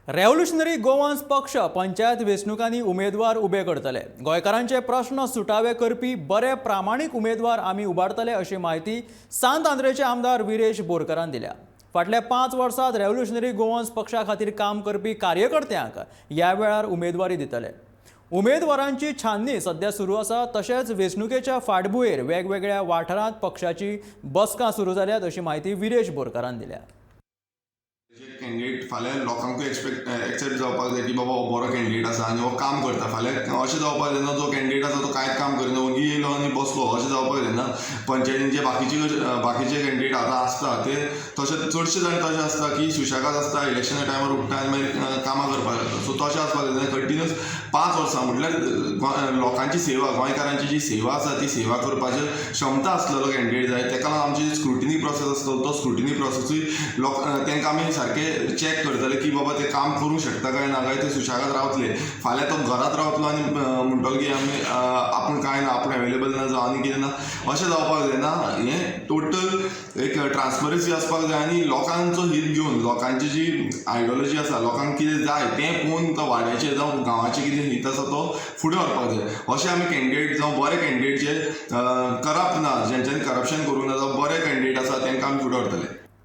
Revolutionary Goans पक्ष पंचायत वेंचणुकांनी उमेदवार उबे करतले. गोंयकारांचे प्रस्न सुटावे करपी बरे प्रामाणीक उमेदवार आमी उबारतले, अशी म्हायती सांत आंद्रेचे आमदार विरेश बोरकारान दिल्या. फाटल्या 5 वर्सांत रेव्होल्युशनरी गोवन्स पक्षा खातीर काम करपी कार्यकर्त्यांक ह्या वेळार उमेदवारी दितले. उमेदवारांची छाननी सध्या सुरू आसा. तशेंच वेंचणुकेच्या फाटभुंयेर वेगवेगळ्या वाठारांत पक्षाची बसका सुरू जाल्यात, अशी म्हायती विरेश बोरकारान दिल्या. कॅन्डिडेट फाल्यां लोकांकूय एक्सेप्ट जावपाक जाय की बाबा, हो बरो कॅन्डिडेट आसा आनी हो काम करता. फाल्यां अशें जावपाक जायना, जो कॅन्डिडेट आसा तो कांयच काम करिना, ओगी येयलो आनी बसलो, अशें जावपाक जायना. पंचायतींचे बाकीचे कॅन्डिडेट आतां आसता ते तशे, चडशे जाण तशे आसता की सुशेगाद आसता, इलेक्शना टायमार उठ्ठा आनी मागीर कामां करपाक लागता. सो तशें आसपाक जायना. कंटिन्युअस 5 वर्सां म्हटल्यार लोकांची सेवा, गोंयकारांची जी सेवा आसा, ती सेवा करपाची क्षमता आसलेलो कॅन्डिडेट जाय. तेका लागून आमची स्क्रुटिनी प्रोसेस आसता, तो स्क्रुटिनी प्रोसेसूय लोक तांकां आमी सारके चॅक करतले की बाबा, ते काम करूंक शकता काय ना, काय ते सुशेगाद रावतले. फाल्यां तो घरात रावतलो आनी म्हणटलो की आमी आपूण कांय ना, आपूण एवेलेबल ना जावं आनी कितें ना, अशें जावपाक जायना. हें टोटल एक ट्रान्सपरन्सी आसपाक जाय आनी लोकांचो हित घेवन, लोकांची जी आयडियोलॉजी आसा, लोकांक कितें जाय तें पळोवन तो वाड्याचें जावं गांवाचें कितें हित आसा तो फुडें व्हरपाक जाय. अशे आमी कॅन्डिडेट जावं बरे कॅन्डिडेट, जे करप्ट ना, जेंच्यांनी करप्शन करूंक ना, जावं बरे कॅन्डिडेट आसा, तांकां आमी फुडें व्हरतले.